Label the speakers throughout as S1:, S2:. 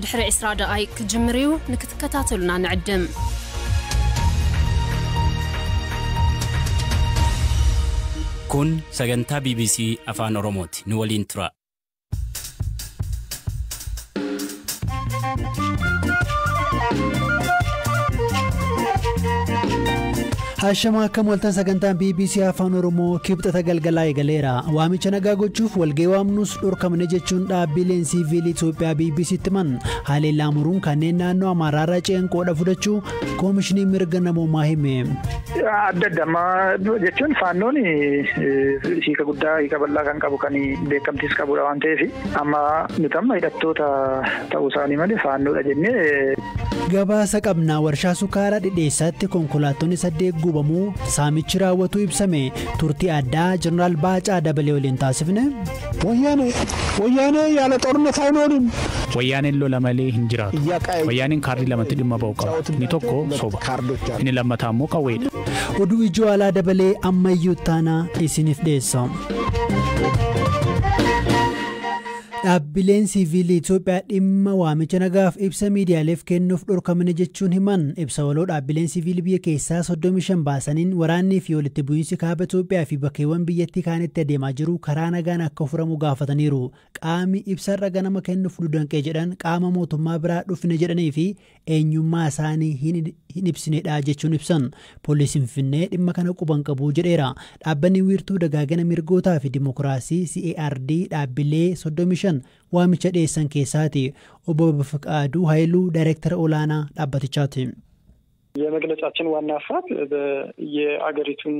S1: ድሕሪ 20 ደቓይቅ ክጅምር እዩ። ንክትከታተሉና ንዕድም።
S2: Kun sagantaa BBC Afaan Oromooti. Nu waliin tura.
S3: Haashama akkam waltan sagantaan BBC Afaan Oromoo kibxata galgalaa eegaleera. Waamicha nagaa gochuuf walga'ii waamnus dhorkamne jechuun dhaabbileen siiviilii Itoophiyaa BBCtti himan. Haleellaa muruun kanneen naannoo Amaaraarraa ce'an qooda fudhachuu Koomishinii Mirga Namoomaa hime.
S4: Adda adda jechuun faannoon hiika guddaa hiika bal'aa kan qabu kan beekamtiis qabudha waan ta'eef amma nuti amma hidhattoota ta'uu isaanii malee faannoodha jennee.
S3: Gabaasa qabnaa warshaa sukkaaraa dhidheessaatti konkolaattonni 8 gubamuu saamichi raawwatu ibsame. Turtii addaa Jeneraal Baacaa Dabalee waliin taasifne.
S5: ወያኔ ያለ ጦርነት አይኖርም።
S6: Wayyaaneen lola malee hin jiraatu. Wayyaaneen kaardii lamatti dhimma ba'u qaba. Inni tokko soba. Inni lammataa immoo qawweedha.
S3: Oduu ijoo alaa dabalee ammayyuu taanaa isiniif dhiyeessa. Dhaabbileen siiviilii Itoophiyaa dhimma waamicha nagaaf ibsa miidiyaaleef kennuuf dhorkamne jechuun himan. Ibsa waloo dhaabbileen siiviilii biyya keessaa 35 baasaniin waraannii fi walitti bu'iinsi kaaba Itoophiyaa fi bakkeewwan biyyattii kaanitti adeemaa jiru karaa nagaan akka furamu gaafataniiru. Qaamni ibsarra ganama kennuuf dudanqee jedhan qaama mootummaa biraa dhufne jedhanii fi eenyummaa isaanii hin ibsinedha jechuun ibsan. Poolisiin Finfinnee dhimma kana quban qabu jedheera. Dhaabbanni wiirtuu dagaagina mirgootaa fi dimokiraasii CARD dhaabbilee 35 waamicha dhiyeessan keessaati. Obbo Bafiqaaduu Haayiluu Daayireektara olaanaa dhaabbatichaati.
S7: የመግለጫችን ዋና ሀሳብ የአገሪቱን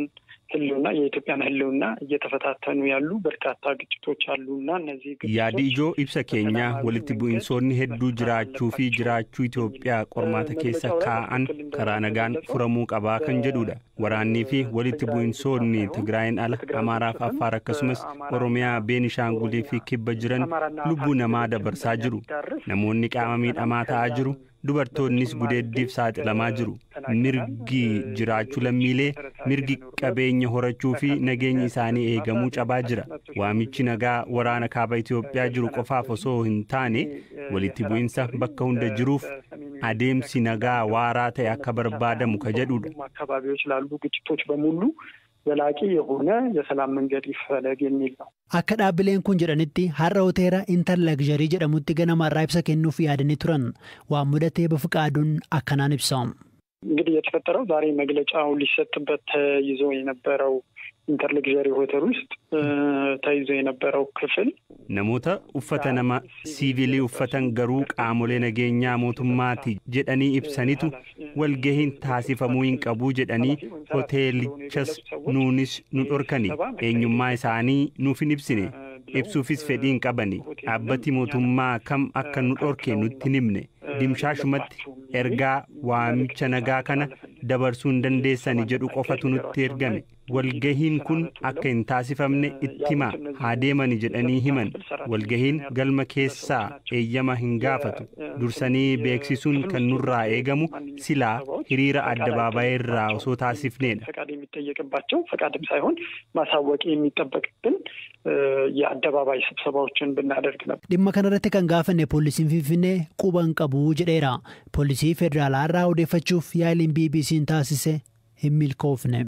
S7: ህልውና የኢትዮጵያን ህልውና እየተፈታተኑ ያሉ በርካታ ግጭቶች አሉና እነዚህ
S8: Yaadi ijoo ibsa keenyaa walitti bu'insoonni hedduu jiraachuu fi jiraachuu Itoophiyaa qormaata keessa kaa'an karaa nagaan furamuu qabaa kan jedhudha. Waraannii fi walitti bu'insoonni Tigraayin ala Amaaraaf Affaar akkasumas Oromiyaa, Beenishaangulii fi Kibba jiran lubbuu namaa dabarsaa jiru. Namoonni qaama miidhamaa ta'aa jiru. Dubartoonnis gudeeddiif saaxilamaa jiru. Mirgi jiraachuu lammiilee, mirgi qabeenya horachuu fi nageenya isaanii eegamuu cabaa jira. Waamichi nagaa waraana kaaba Itoophiyaa jiru qofaaf osoo hin taane walitti bu'insa bakka hunda jiruuf adeemsi nagaa waaraa ta'e akka barbaadamu ka jedhudha.
S7: አካባቢዎች ላሉ ግጭቶች በሙሉ ዘላቂ የሆነ የሰላም መንገድ ይፈለግ የሚል ነው።
S3: Akka dhaabbileen kun jedhanitti har'a hoteela Inter Luxury jedhamutti ganamarraa ibsa kennuuf yaadanii turan. Waan mudatee Bafiqaaduun akkanaan ibsa.
S7: እንግዲህ የተፈጠረው ዛሬ መግለጫው ሊሰጥበት ተይዞ የነበረው ኢንተርለግዠሪ ሆቴል ውስጥ ተይዞ የነበረው ክፍል
S8: Namoota uffata nama siivilii uffatan garuu qaamolee nageenyaa mootummaati jedhanii ibsanitu walgahiin taasifamuu hin qabu jedhanii hoteelichas nuunis nu dhorkani. Eenyummaa isaanii nuuf hin ibsine. Ibsuufis fedhii hin qabani. Dhaabbati mootummaa kam akka nu dhorke nutti hin himne. Dimshaashumatti ergaa waamicha nagaa kana dabarsuu hin dandeessani jedhu qofatu nutti ergame. Walgahiin kun akka hin taasifamne itti himaa haa deemani jedhanii himan. Walgahiin galma keessaa eeyyama hin gaafatu. Dursanii beeksisuun kan nurraa eegamu silaa hiriira addabaabaayii irraa osoo taasifneedha.
S7: ፈቃድ የሚጠየቅባቸው ፈቃድም ሳይሆን ማሳወቅ የሚጠበቅብን የአደባባይ ስብሰባዎችን ብናደርግ ነበር።
S3: Dhimma kanarratti kan gaafanne poolisiin Finfinnee quba hin qabu jedheera. Poolisii federaalaa irraa odeeffachuuf yaaliin BBC'n taasise hin milkoofne.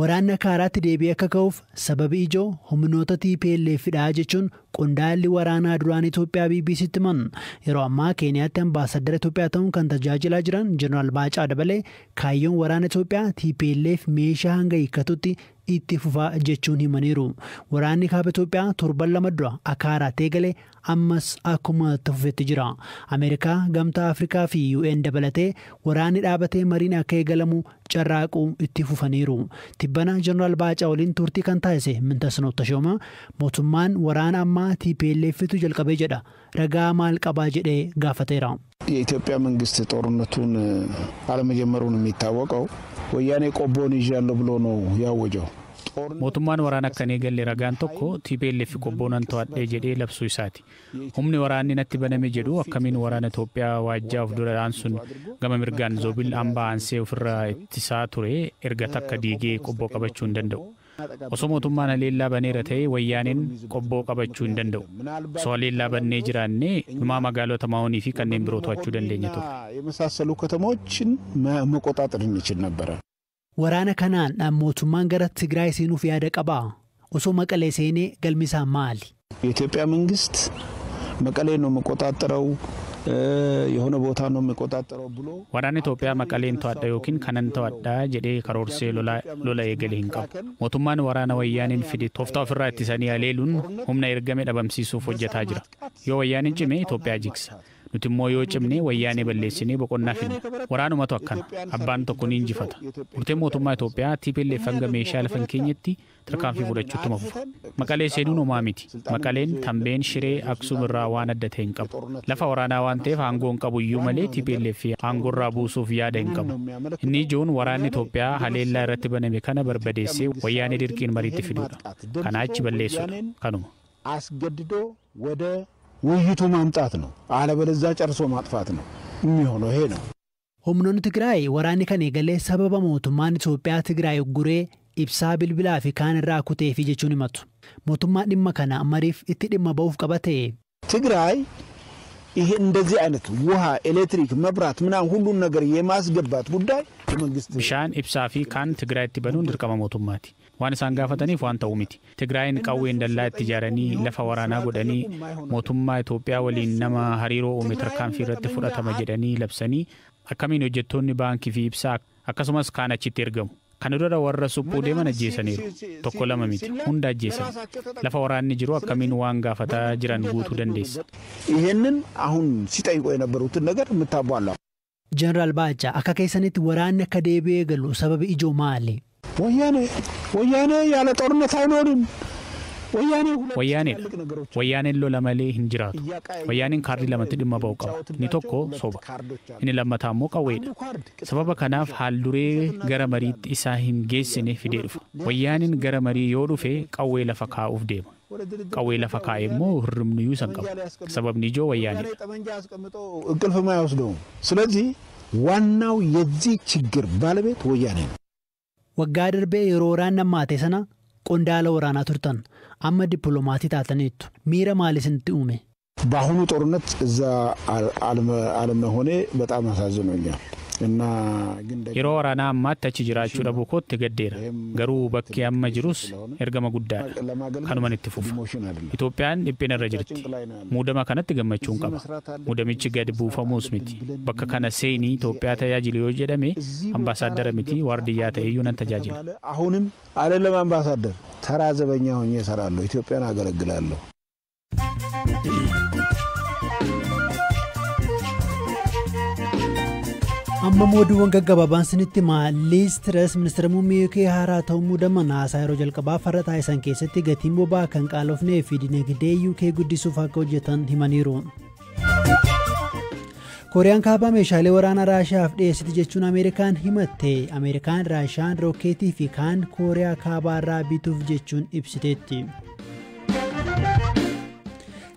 S3: Waraanni akka haaraatti deebi'ee akka ka'uuf sababi ijoo humnoota TPLF dha jechuun qondaalli waraanaa duraan Itoophiyaa BBCtti himan. Yeroo ammaa Keeniyaatti ambaasaddara Itoophiyaa ta'uun kan tajaajilaa jiran Jeneraal Baacaa Dabalee kaayyoon waraana Itoophiyaa TPLF meeshaa hanga hiikkatutti itti fufaa jechuun himaniiru. Waraanni kaaba Itoophiyaa torban 2 dura akka haaraatti eegale ammas akkuma itti fufetti jira. Ameerikaa, Gamtaa Afrikaa fi UN dabalatee waraanni dhaabatee mariin akka eegalamu carraaquu itti fufaniiru. Tibbana Jeneraal Baacaa waliin turtii kan taasise Mintasnoo Tashooma mootummaan waraana ammaa TPLFtu jalqabee jedha. Ragaa maal qabaa jedhee gaafateera.
S5: የኢትዮጵያ መንግስት ጦርነቱን አለመጀመሩን የሚታወቀው ወያኔ ቆቦን ይዣለሁ ብሎ ነው ያወጀው።
S6: Mootummaan waraana akka hin eegalle ragaan tokko TPLF qobboonan to'adhee jedhee labsuu isaati. Humni waraanni natti baname jedhu akkamiin waraana Itoophiyaa waajjaa of dura aansuun gama mirgaan Zoobil hambaa aansee ofirraa ittisaa ture erga takka diigee qobboo qabachuu hin danda'u. Osoo mootummaan haleellaa baneera ta'ee wayyaaneen Qobboo qabachuu hin danda'u. Osoo haleellaa bannee jiraannee numaa magaalota Maa'oonii fi kanneen biroo to'achuu dandeenya ture.
S5: የመሳሰሉ ከተሞችን መቆጣጠር እንችል ነበረ።
S3: Waraana kanaan mootummaan gara Tigraay seenuuf yaada qabaa? Osoo Maqalee seenee galmi isaa maali?
S5: የኢትዮጵያ መንግስት መቀሌ ነው የምቆጣጠረው የሆነ ቦታ ነው የሚቆጣጠረው ብሎ
S6: Waraanni Itoophiyaa Maqaleen to'adha yookiin kanan to'adha jedhee karoorsee lola eegale hin qabu. Mootummaan waraana wayyaaniin fide tooftaa ofirraa ittisanii haleeluun humna ergame dhabamsiisuuf hojjetaa jira. Yoo wayyaaniin cime Itoophiyaa jigsa. Nuti immoo yoo cimne wayyaanee balleessinee boqonnaa finna. Waraanumatu akkana. Abbaan tokko ni injifata. Murteen mootummaa Itoophiyaa TPLF hanga meeshaa lafa hin keenyetti tarkaanfii fudhachuuttuma fufa. Maqalee seenuun homaa miti. Maqaleen Tambeen Shiree Aksum irraa waan adda ta'e hin qabu. Lafa waraanaa waan ta'eef aangoo hin qabu iyyuu malee TPLF aangoo irraa buusuuf yaada hin qabu. Inni ijoon waraanni Itoophiyaa haleellaa irratti baname kana barbadeessee wayyaanee dirqiin mariitti fiduudha. Kanaa achi balleessuudha. Kanuma.
S5: አስገድዶ ወደ ውይይቱ ማምጣት ነው። አለበለዚያ ጨርሶ ማጥፋት ነው የሚሆነው። ይሄ ነው።
S3: Humnoonni Tigraay waraanni kan eegalee sababa mootummaan Itoophiyaa Tigraay ugguree ibsaa bilbilaa fi kaan irraa kuteefi jechuun himatu. Mootummaan dhimma kana mariif itti dhimma ba'uuf qabate.
S5: ትግራይ ይሄ እንደዚህ አይነት ውሃ፣ ኤሌክትሪክ፣ መብራት ምናምን ሁሉን ነገር የማስገባት ጉዳይ የመንግስት
S6: Bishaan, ibsaa fi kaan Tigraayitti banuun dirqama mootummaati. Waan isaan gaafataniif waan ta'u miti. Tigraayin qawween dallaa itti ijaaranii lafa waraanaa godhanii mootummaa Itoophiyaa waliin nama hariiroo uume tarkaanfii irratti fudhatama jedhanii labsanii akkamiin hojjettoonni baankii fi ibsaa akkasumas kaan achitti ergamu. Kana dura warra suphuu deeman ajjeesaniiru. Tokko lama miti. Hunda ajjeesan. Lafa waraanni jiru akkamiin waan gaafataa jiran guutuu dandeessa?
S5: ይሄንን አሁን ሲጠይቁ የነበሩትን ነገር የምታቧላ
S3: Jeneraal Baacaa, akka keessanitti waraanni akka deebi'ee galu sababi ijoo maali?
S5: ወያኔ ወያኔ ያለ ጦርነት አይኖርም። ወያኔ ሁለት
S6: Wayyaaneedha.
S5: ትላልቅ ነገሮች
S6: Wayyaaneen lola malee hin jiraatu. Wayyaaneen kaardii lamatti dhimma ba'u qaba. Inni tokko soba. Inni lammataa immoo qawweedha. Sababa kanaaf haal-duree gara mariitti isaa hin geessine fidee dhufa. Wayyaaneen gara marii yoo dhufe qawwee lafa kaa'uuf deema. Qawwee lafa kaa'e immoo hirribniyyuu isa hin qabu. Sababni ijoo wayyaaneedha.
S5: ጠመንጃ አስቀምጦ እንቅልፍም አይወስደውም። ስለዚህ ዋናው የዚህ ችግር ባለቤት ወያኔ ነው።
S3: Waggaa darbee yeroo waraanni hammaate sana qondaala waraanaa turtan. Amma dippiloomatii taataniittu. Miira maali isinitti uume?
S5: በአሁኑ ጦርነት እዛ አለመሆኔ በጣም አሳዝኖኛል እና ግን ደግሞ
S6: Yeroo waraanaa ammaatti achi jiraachuu dhabuu kootti gaddeera. Garuu bakki amma jirus ergama guddaadha. Kanuman itti fufa.
S5: ዲሞሽን አይደለም
S6: Itoophiyaan dhiphina irra jirti. Muudama kanatti gammachuun qaba. Muudamichi gad buufamuus miti. Bakka kana seenii Itoophiyaa tajaajilu yoo jedhame ambaasaaddara miti waardiyyaa ta'eyyuu nan tajaajila.
S5: አሁንም አይደለም አምባሳደር ተራ ዘበኛ ሆኜ እሰራለሁ፣ ኢትዮጵያን አገለግላለሁ።
S3: Amma oduuwwan gaggabaabaan sinitti himaa. Liiz Tiras ministeera muummee UK haaraa ta'uu muudaman haasaa yeroo jalqabaa farra taasisan keessatti gatiin boba'aa kan qaalofnee fi dinagdee UK guddisuuf akka hojjetan himaniiru. Kooriyaan Kaabaa meeshaalee waraanaa Raashiyaaf dhiyeessiti jechuun Ameerikaan himatte. Ameerikaan Raashiyaan rookeetii fi kaan Kooriyaa Kaabaa irraa bituuf jechuun ibsiteetti.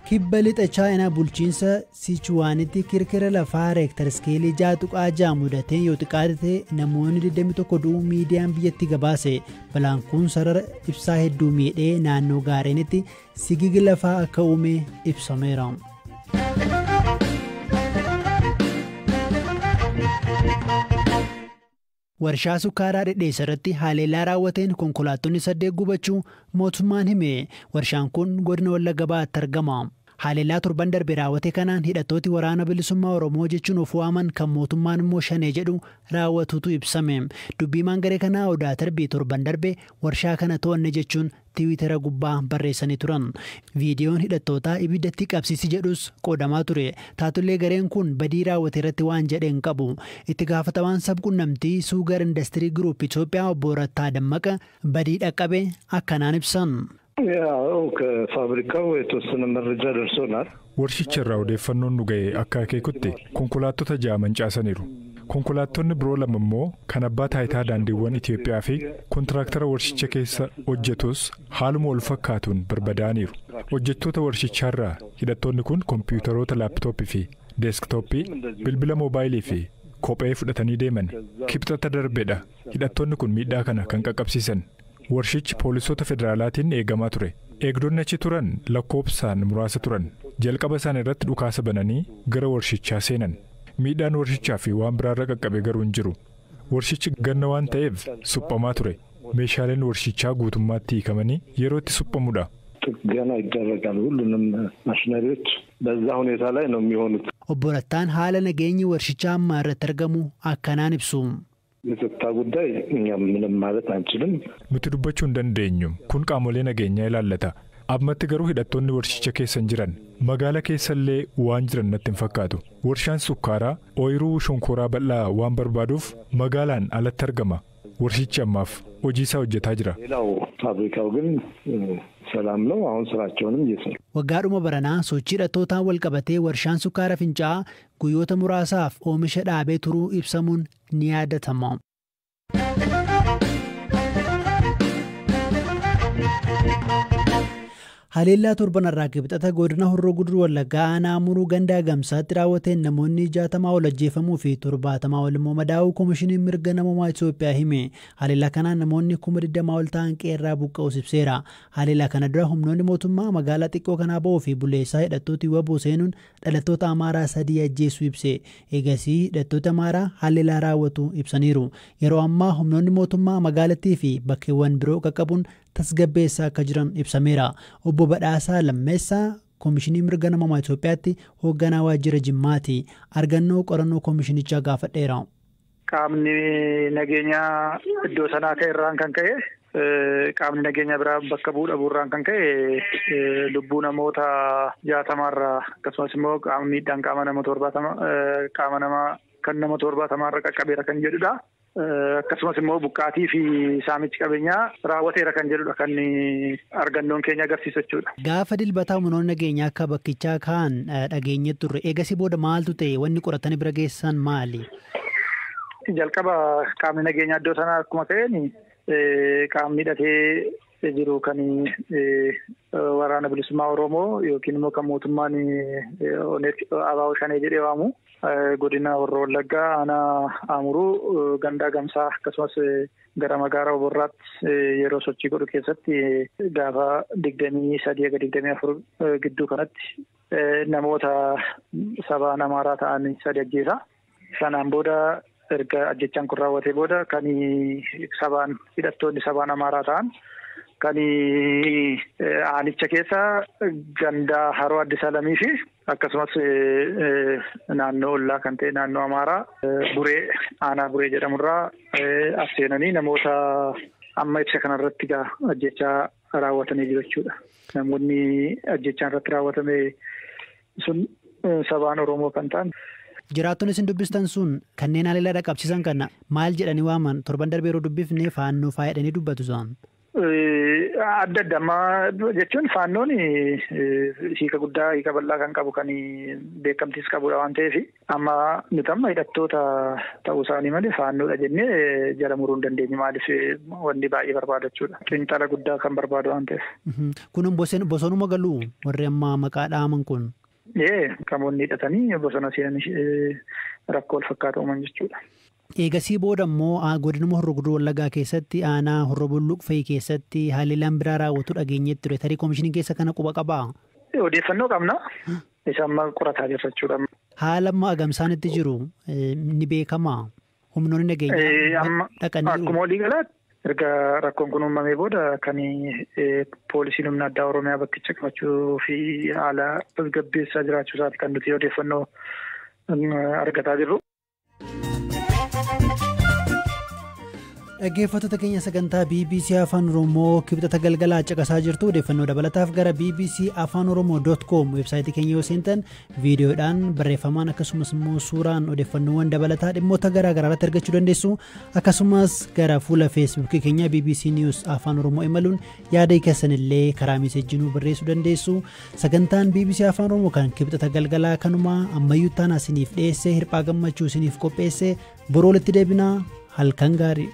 S3: Kibba lixa Chaayinaa bulchiinsa Sichuwaanitti kirkira lafaa reektar iskeelii 6.6 mudateen yoo xiqqaate namoonni 21 du'uu miidiyaan biyyatti gabaase. Balaan kun sarara ibsaa hedduu miidhee naannoo gaareenitti sigigi lafaa akka uume ibsameera. Warshaa sukkaaraa Dhedheessa irratti haleellaa raawwateen konkolaattonni 8 gubachuu mootummaan hime. Warshaan kun godina Wallagga Bahaatti argama. Haleellaa torban darbe raawwate kanaan hidhattooti waraana bilisummaa Oromoo jechuun of waaman kan mootummaan immoo Shanee jedhu raawwatutu ibsame. Dubbiimaan garee kanaa Odaa Tarbii torban darbe warshaa kana to'anne jechuun tiwiitara gubbaa barreessanii turan. Viidiyoon hidhattootaa ibiddatti qabsiisi jedhus qoodamaa ture. Taatullee gareen kun badii raawwate irratti waan jedhe hin qabu. Itti gaafatamaan sabquunnamtii Suugar Indastirii Giruup Itoophiyaa obbo Rattaa Dammaqa badii dhaqqabe akkanaan ibsan.
S9: ያው ከፋብሪካው የተወሰነ መረጃ ደርሶናል።
S10: Warshicha irraa odeeffannoon nu ga'e akka akeekutti konkolaattota ja'a mancaasaniiru. Konkolaattonni biroo lama immoo kan abbaa taayitaa daandiiwwan Itoophiyaa fi kontiraaktara warshicha keessa hojjetus haaluma wal fakkaatuun barbadaa'aniiru. Hojjettoota warshichaarraa hidhattoonni kun kompiitaroota laaptooppii fi deesktooppii, bilbila moobaayilii fi kophee fudhatanii deeman. Kibxata darbedha. Hidhattoonni kun miidhaa kana kan qaqqabsiisan. Warshichi poolisoota federaalaatiin eegamaa ture. Eegdonni achi turan lakkoofsaan muraasa turan. Jalqaba isaan irratti dhukaasa bananii gara warshichaa seenan. Miidhaan warshichaa fi waan biraarra qaqqabe garuu hin jiru. Warshichi ganna waan ta'eef suphamaa ture. Meeshaaleen warshichaa guutummaatti hiikamanii yeroo itti suphamudha.
S9: ጥገና ይደረጋል። ሁሉንም ማሽነሪዎች በዛ ሁኔታ ላይ ነው የሚሆኑት።
S3: Obbo Rattaan haala nageenyi warshichaa ammaa irratti argamu akkanaan ibsu.
S9: የጸጥታ ጉዳይ እኛም ምንም ማለት አንችልም።
S10: Nuti dubbachuu hin dandeenyu. Kun qaamolee nageenyaa ilaallata. Ammatti garuu hidhattoonni warshicha keessa hin jiran. Magaala keessallee waan jiran natti hin fakkaatu. Warshaan sukkaaraa ooyiruu shonkoraa bal'aa waan barbaaduuf magaalaan alatti argama. Warshichi ammaaf hojii isaa hojjetaa jira.
S9: ሌላው ፋብሪካው ግን ሰላም ነው። አሁን ስራቸውንም እየሰሩ
S3: Waggaadhuma baranaa sochii hidhattootaan wal qabatee warshaan sukkaara Fincaa'aa guyyoota muraasaaf oomisha dhaabee turuu ibsamuun ni yaadatama. Haleellaa torban irraa kibxata godina Horroo Guduruu Wallaggaa aanaa Amuruu ganda Gamsaatti raawwateen namoonni 60 ol ajjeefamuu fi 70 ol immoo madaa'uu Koomishiniin Mirga Namoomaa Itoophiyaa hime. Haleellaa kanaan namoonni 20,000 ol ta'an qeerraa buqqa'uus ibseera. Haleellaa kana dura humnoonni mootummaa magaalaa xiqqoo kanaa ba'uu fi buleessaa hidhattooti waboo seenuun dhalattoota Amaaraa 3 ajjeesuu ibse. Eegasii hidhattoota Amaaraa haleellaa raawwatu ibsaniiru. Yeroo ammaa humnoonni mootummaa magaalattii fi bakkeewwan biroo qaqqabuun tasgabbeessaa akka jiran ibsameera. Obbo Badhaasaa Lammeessaa Koomishinii Mirga Namoomaa Itoophiyaatti hoogganaa waajjira Jimmaati. Argannoo qorannoo koomishinichaa gaafadheera.
S4: Qaamni nageenyaa iddoo sanaa ka'e irraan kan ka'e qaamni nageenyaa biraa bakka bu'uu dhabuurraan kan ka'e lubbuu namoota 60 akkasumas immoo qaamni miidhaan qaama nama 70 qaama nama kan nama 70 qaqqabeera kan jedhudha. Akkasumas immoo buqqaatii fi saamichi qabeenyaa raawwateera kan jedhudha kan argannoon keenya agarsiisu jechuudha.
S3: Gaafa dilbataa humnoonni nageenyaa akka bakkichaa ka'an dhageenye turre. Eegasii booda maaltu ta'e? Wanni qoratanii bira geessan maali?
S4: Jalqaba qaamni nageenyaa iddoo sanaa akkuma ka'een qaamni hidhatee jiru kan waraana bilisummaa Oromoo yookiin immoo kan mootummaan ABO Shanee jedhee waamu godina Horroo Wallaggaa aanaa Amuruu gandaa Gamsaa akkasumas gara magaalaa Oborraatti yeroo sochii godhu keessatti gaafa 23 haga 24 gidduu kanatti namoota sabaan Amaaraa ta'an 3 ajjeesa. Sanaan booda erga ajjechaan kun raawwatee booda kan sabaan hidhattoonni sabaan Amaaraa ta'an kan aanicha keessa gandaa Haroo Addis Alamii fi akkasumas naannoo ollaa kan ta'e naannoo Amaaraa Buree aanaa Buree jedhamurraa as seenanii namoota amma ibsa kanarratti ajjechaa raawwatanii jiru jechuudha. Namoonni ajjechaan irratti raawwatame sun sabaan Oromoo kan ta'an.
S3: Jiraattonni isin dubbistan sun kanneen haleellaa dhaqqabsiisan kana maal jedhanii waaman? Torban darbee yeroo dubbifne faannoo faa jedhanii dubbatu isaan.
S4: Adda adda ammaa jechuun faannoon hiika guddaa hiika bal'aa kan qabu kan beekamtiis qabudha waan ta'eef amma nuti amma hidhattoota ta'uu isaanii malee faannoodha jennee jala muruu hin dandeenye maaliif wanni baay'ee barbaada jechuudha. Xiinxala guddaa kan barbaadu waan ta'eef.
S3: Kun bosonuma galuu warri amma maqaa dhaaman kun?
S4: Qaamonni hidhatanii bosona seenanii rakkoo wal fakkaatu uuman jechuudha.
S3: Eegasii booda immoo godinuma Horroo Guduruu Wallaggaa keessatti aanaa Horroo Bulluq fa'i keessatti haleellaan biraa raawwatu dhageenyetti ture. Tarii koomishiniin keessa kana quba qabaa?
S4: Odeeffannoo qabna. Isa amma qorataa jirra jechuudha.
S3: Haala amma agamsaan itti jiru ni beekamaa? Humnoonni nageenyaa dhaqaniiru?
S4: Akkuma walii galaatti erga rakkoon kun uumamee booda kan poolisiin humna addaa Oromiyaa bakkicha qabachuu fi haala tasgabbeessaa jiraachuu isaati kan nuti odeeffannoo argataa jirru.
S3: Dhaggeeffattoota keenya sagantaa BBC Afaan Oromoo kibxata galgalaa caqasaa jirtu. Odeeffannoo dabalataaf gara BBC Afaan Oromoo.com weebsaayitii keenya yoo seentan viidiyoodhaan barreeffamaan akkasumas immoo suuraan odeeffannoowwan dabalataa dhimmoota garaa garaa irratti argachuu dandeessu. Akkasumas gara fuula feesbuukii keenya BBC News Afaan Oromoo imaluun yaada keessan illee karaa meeseejinuu barreessuu dandeessu. Sagantaan BBC Afaan Oromoo kan kibxata galgalaa kanumaa ammayyuu taanaa isiniif dhiyeesse Hirphaa Gammachuu isiniif qopheesse boroo walitti deebinaa. Halkan gaarii.